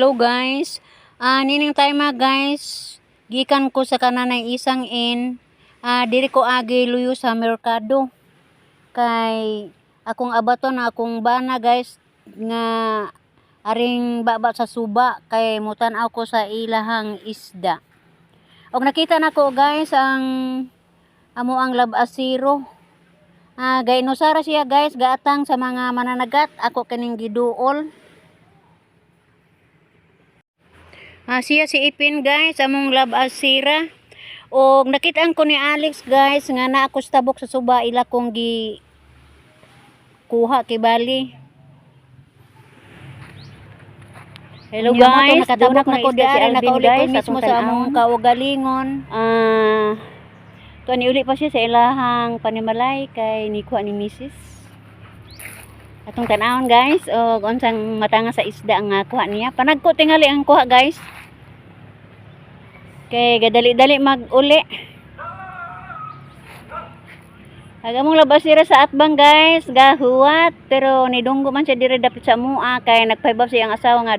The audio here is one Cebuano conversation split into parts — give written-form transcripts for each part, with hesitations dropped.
Hello guys. Nining time guys. Gikan ko sa kananay isang in. Diri ko agi luyo sa merkado. Kay akong abaton akong bana guys nga aring baba sa suba kay mutan-aw ko sa ilahang isda. Og nakita nako guys ang amo ang labasiro. Gainusara siya guys, gaatang sa mga mananagat ako kining giduol. Siya si Ipin guys, among labasira. Og nakitaan ko ni Alex guys nga naa ko sa tabok sa suba ila kong gi kuha kay bali. Hello Unya mo to, guys, nakatabok doon na ko na isda si diari, Alvin nakauli ko guys, mismo atong sa among tan-awon. kaugalingon. Tuan niuli pa siya sa ilahang panimalay kay nikuha ni Mrs. Atong tan-awon guys, og unsang matanga sa isda ang kuha niya. Panagko tingali ang kuha guys. Kay gadali-dali mag-uli. Aga mong labas sira sa atbang guys, gahuwat pero nidunggo man siya dire dapit sa mua kay nagpaybab siya ang asawa nga.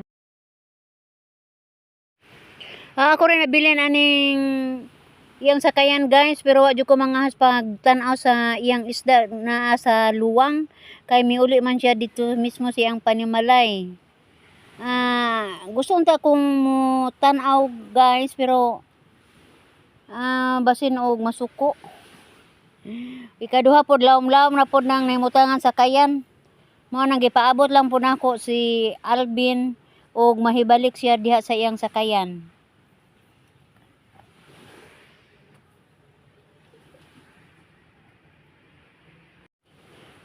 Ako rin nabilin aning iyang sakayan guys, pero wa jud ko mangahas pag tan-aw sa iyang isda naa sa luwang kay miuli man siya dito mismo sa iyang panimalay. Gusto unta kong mo tan-aw guys, pero basin og masuko. Ikaduha pod lawom-lawom na pod nang nahimutangan sakayan. Mao nang gipaabot lang po nako si Alvin og mahibalik siya diha sa iyang sakayan.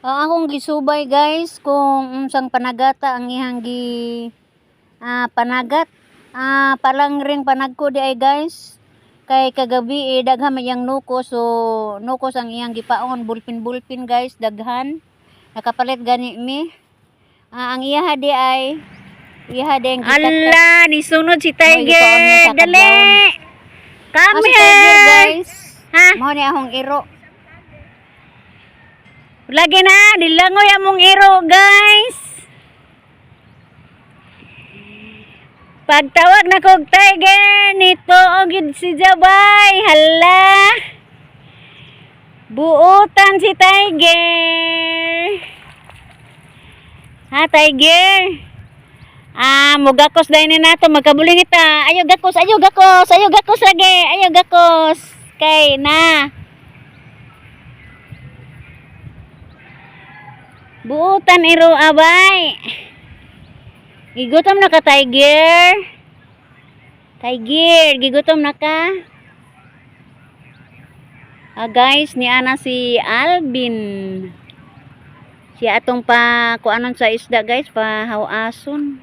Akong gisubay guys kung unsang panagata ang iyang gi panagat. Palangring panagko di ay guys. Kay kagabi eh, daghan man iyang nukos, so nukos ang iyang gipaon, bulpin-bulpin guys, daghan. Nakapalit gani mi. Ang iyaha di ay iyaha di ang gitaktak. Ala, nisunod si Mo, gipaon niya Tiger. sa Dali. kadlawon. Come Si Tiger here. guys. Ha? Mao ni akong iro. Lagi na, nilangoy among iro, guys. Pagtawag na kog Tiger, nito og yun si Jabay. Hala. Buotan si Tiger. Ha, Tiger? Mugakos dahil ni nato, magkabuling ita. Ayo gakos, ayo gakos, ayo gakos lagi, ayo gakos. Kay na. Buotan iro abay. Gigutom na ka, Tiger. Tiger, gigutom na ka. Guys, ni ana si Alvin. Siya atong pa kuanon sa isda guys, pa hawason.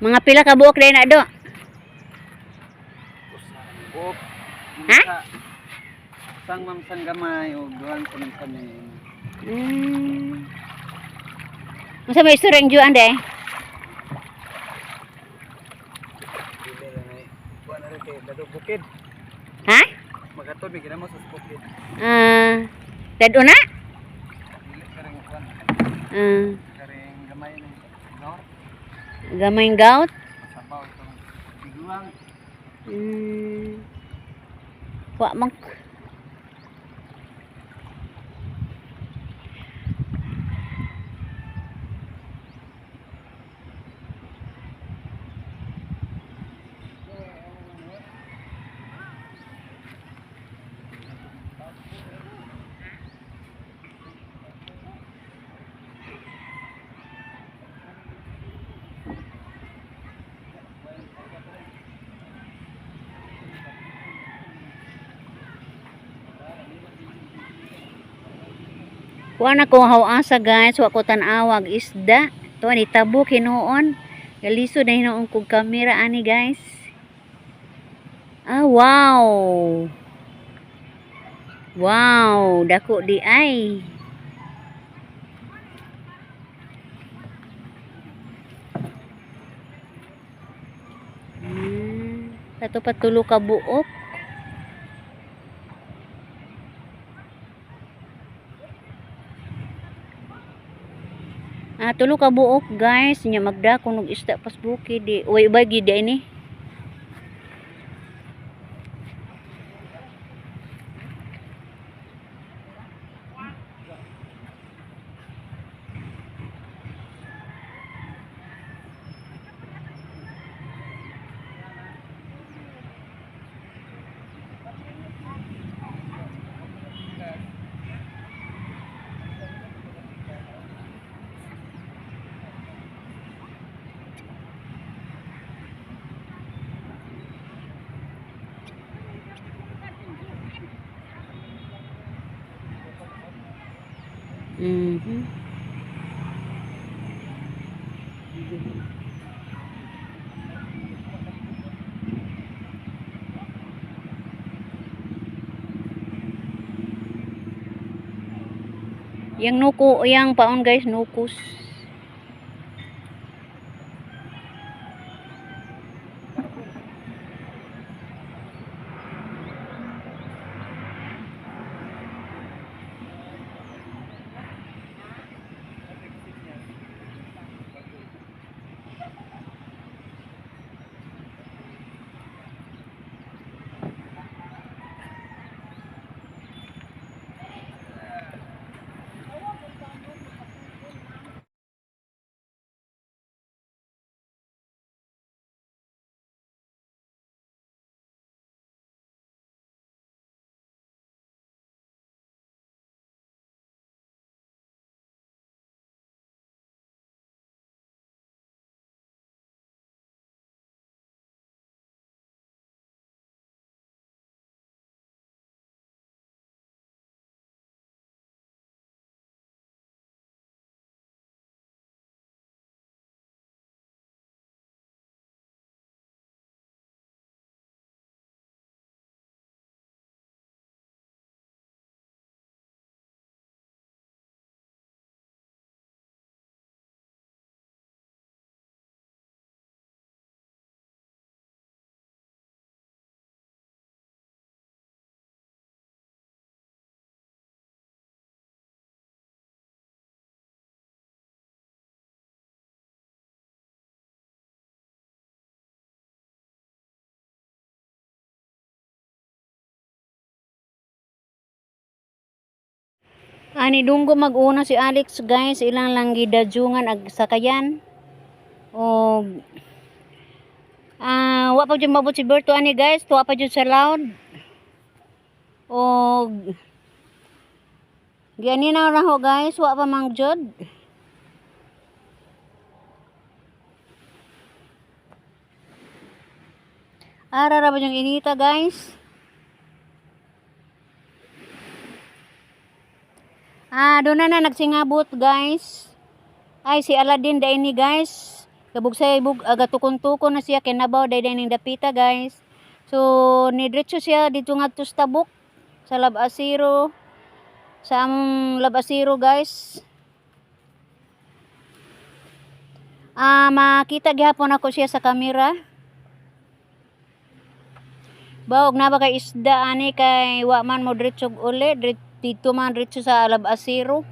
Mga pila ka buok din na do? Buok. Ha? Sang mam sang gamay o duhan ko ng samin. Unsa may istorya ang juan de? Dili lang ay kuan na rin kay dado bukid. Ha? Makatod mi ginamo sa bukid. Dado na? Dili karing kuan, karing gamay ng gaur. Gamay gout. Sabaw itong tiguang. Wa man. Wa na ko hawasa guys, wa ko tan-awag isda. To ni tabok hinuon. Galisod na hinuon kog kamera ani guys. Wow. Wow, dako di ay. Kato pa tulo ka buok. Tulo ka buok, guys, nya magdako og isda pas bukid di. Uy, ubay gid ini. Yang nuko, yang paon, guys, nukos. Ani dunggo mag-una si Alex, guys, ilang lang gidadjungan ag sakayan. Og wa pa jud maabot si Berto ani, guys, tuwa pa jud sa loud. Og giani na ra ho, guys, wa pa mang jud. Ara ra ba yung inita, guys? Doon na na nagsingabot, guys. Ay, si Aladdin dahil ni, guys. Kabugsay bug aga tukon-tukon na siya kinabaw dahil ning dapita, guys. So nidretso siya dito ngadto sa Tabuk sa Labasiro, sa among Labasiro, guys. Makita gihapon ako siya sa kamera. Bawog na ba kay isda ani kay wa man mo diretso uli dito man diretso sa Labasiro.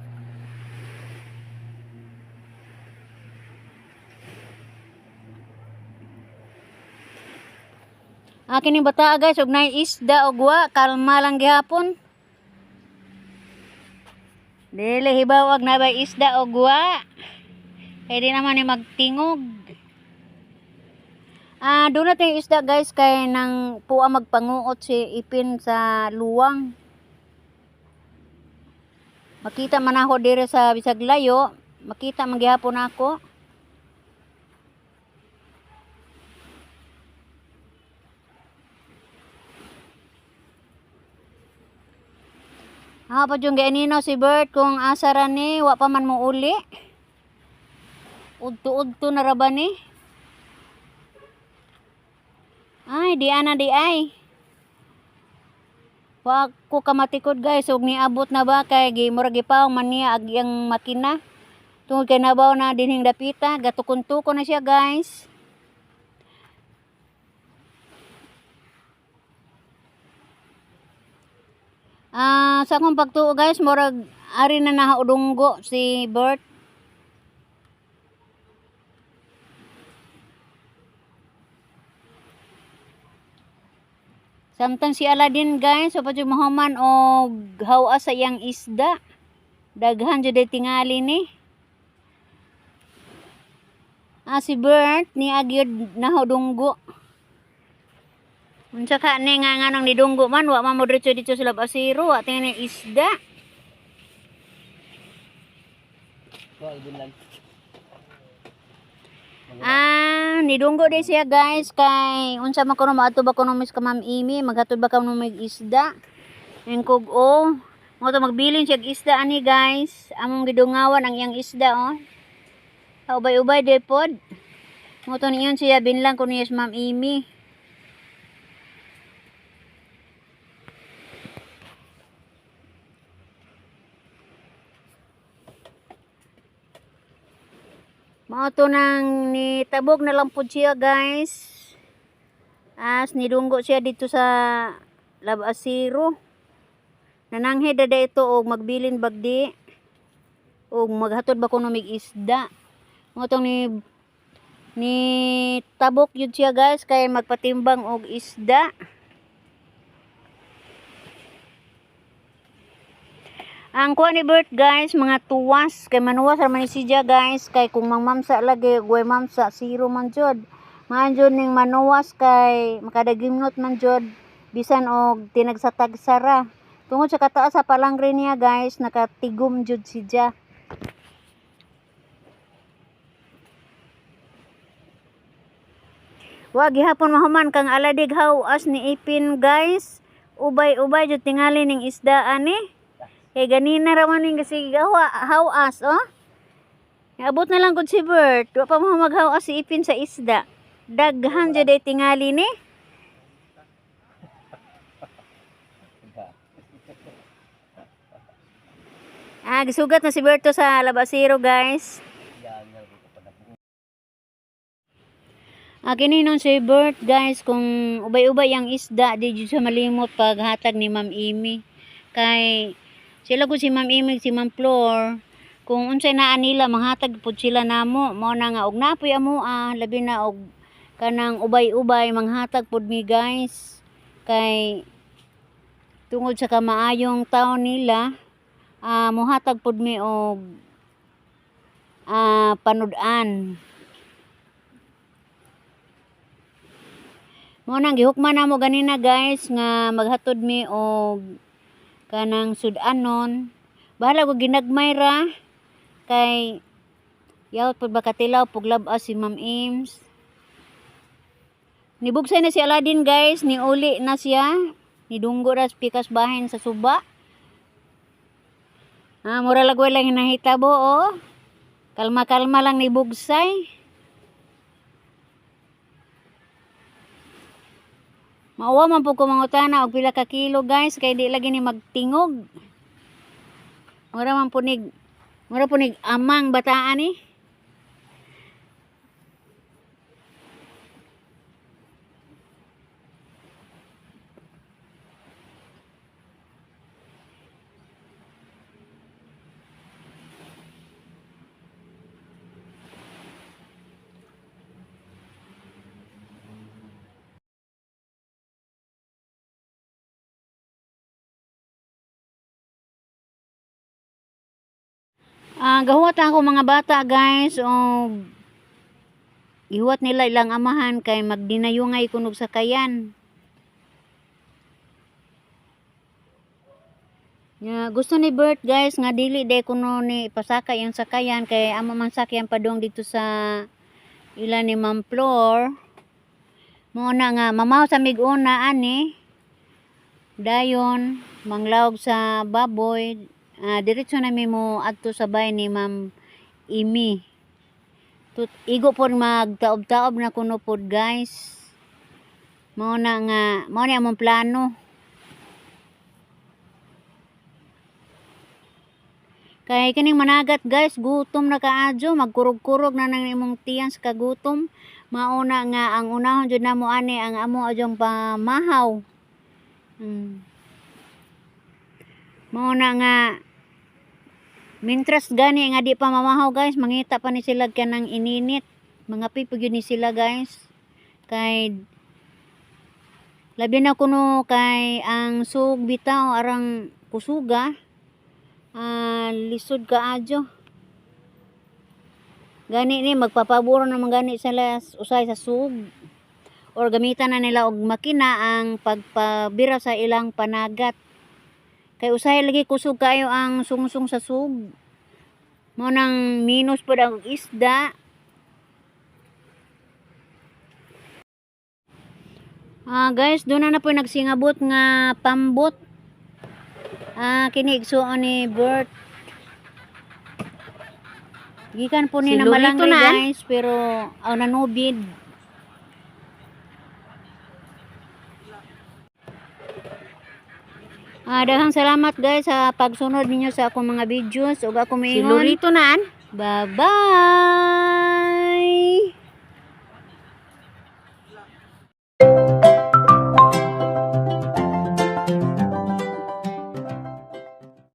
Akin ni bata, guys, og nay isda og wa, kalma lang gihapon. Dili hibaw og na bay isda og wa. Kay di naman ni magtingog. Doon na yung isda, guys, kay nang puwa magpanguot si Ipin sa luwang. Makita man ako dire sa bisag layo, makita man gihapon ako. Pa yung gainino si Bert kung asa ra ni, wa pa man mo uli. Udto-udto na ra ba ni? Ay, di ana di ay. Wa ko kamatikod, guys, ug niabot na ba kay gi murag gipaw man niya ag iyang makina. Tungod kay nabaw na dinhing dapita, gatukon-tukon na siya, guys. Sa akong pagtuo, guys, murag ari na nahaudunggo si Bert. Samtang si Aladdin, guys, so pa jud mahuman og hawa sa iyang isda. Daghan jud ay tingali ni. Ah, si Bert ni agyod nahudunggo. Unsa ka ni nga nganong nidunggo man, wa man mo diretso dito sa Labasiro, wa tingin ni isda. Wa ibinlan. Ah, nidunggo di siya, guys, kay unsa man kuno moadto ba kuno mis ka Ma'am Amy, maghatod ba kuno mig isda. Ingkog o mo to magbilin siya og isda ani, guys. Among gidungawan ang iyang isda oh. Ubay-ubay di pod. Mo to niyon siya binlang kuno niya si Ma'am Amy. Mao to nang nitabog na lang pod siya, guys. As nidunggo siya dito sa Labasiro. Nananghid na ito og magbilin bagdi og maghatod ba kuno mig isda. Mao tong ni tabok yun siya, guys, kay magpatimbang og isda. Ang kuha ni Bert, guys, mga tuwas kay manuwas ra man ni siya, guys, kay kung mangmamsa lagi guway mamsa zero man jud. Man jud ning manuwas kay makadagimnot man jud bisan og tinagsatagsara. Tungod sa kataas sa palangre niya, guys, nakatigom jud siya. Wa gihapon mahuman kang aladig hawas ni Ipin, guys. Ubay-ubay jud tingali ning isda ani. Kay ganina ra man ning kasi hawas oh. Abot na lang gud si Bert. Wa pa mo maghawas si Ipin sa isda. Daghan jud ay tingali ni. Ah, gisugat na si Berto sa Labasiro, guys. Ah, kini nun si Bert, guys, kung ubay-ubay ang isda, di jud siya malimot paghatag ni Ma'am Amy. Kay sila ko si Ma'am Amy, si Ma'am Flor, kung unsay naa nila manghatag pud sila namo. Mao na nga og napoy amo ah, labi na og kanang ubay-ubay manghatag pud mi, guys. Kay tungod sa kamaayong taon nila, ah, mohatag pud mi og panud-an. Mao nang gihukman namo ganina, guys, nga maghatod mi og kanang sudanon. Bahala ko ginagmay ra kay yawt pud ba katilaw pug lab-as si Ma'am Ames. Nibugsay na si Aladdin, guys, niuli na siya. Nidunggo ra sa pikas bahin sa suba. Ah, mura lagway lang hinahitabo oh. Kalma-kalma lang nibugsay. Mauwa man po ko mangutana og pila ka kilo, guys, kay di lagi ni magtingog. Mura punig amang bataan eh. Ah, gahuwat ako mga bata, guys, og gihuwat nila ilang amahan kay magdinayungay kunog sakayan. Nga gusto ni Bert, guys, nga dili day kuno ni ipasakay ang sakayan kay amo man sakyan padung dito sa ila ni Ma'am Flor. Mao na nga mamaw sa mig-una ani. Dayon manglawog sa baboy, ah, diretso na mi mo adto sa bay ni Ma'am Amy. Tut igo pod magtaob-taob na kuno pod, guys. Mao na nga mao ni among plano. Kay kining managat, guys, gutom na kaadyo, magkurog-kurog na nang imong tiyan sa kagutom. Mauna nga ang unahon jud namo ani ang amo adyong pamahaw. Mao na nga mintras gani nga di pa mamahaw, guys, mangita pa ni sila kanang ininit. Mga pipo gyud ni sila, guys. Kay Labi na kuno kay ang sug bitaw arang kusuga. Lisod kaadyo. Gani ni magpapaburo naman gani sila usay sa sug or gamitan na nila og makina ang pagpabira sa ilang panagat. Kay usahay lagi kusog kayo ang sungsong sa sug. Mao nang minus pod ang isda. Guys, doon na po nagsingabot nga pambot. Kini igsuon ni Bert. Gikan po ni Si na Lorito malangri na. guys, pero aw nanubid. Daghang salamat guys sa pagsunod ninyo sa akong mga videos ug ako Si miingon. Lorito naan. Bye-bye.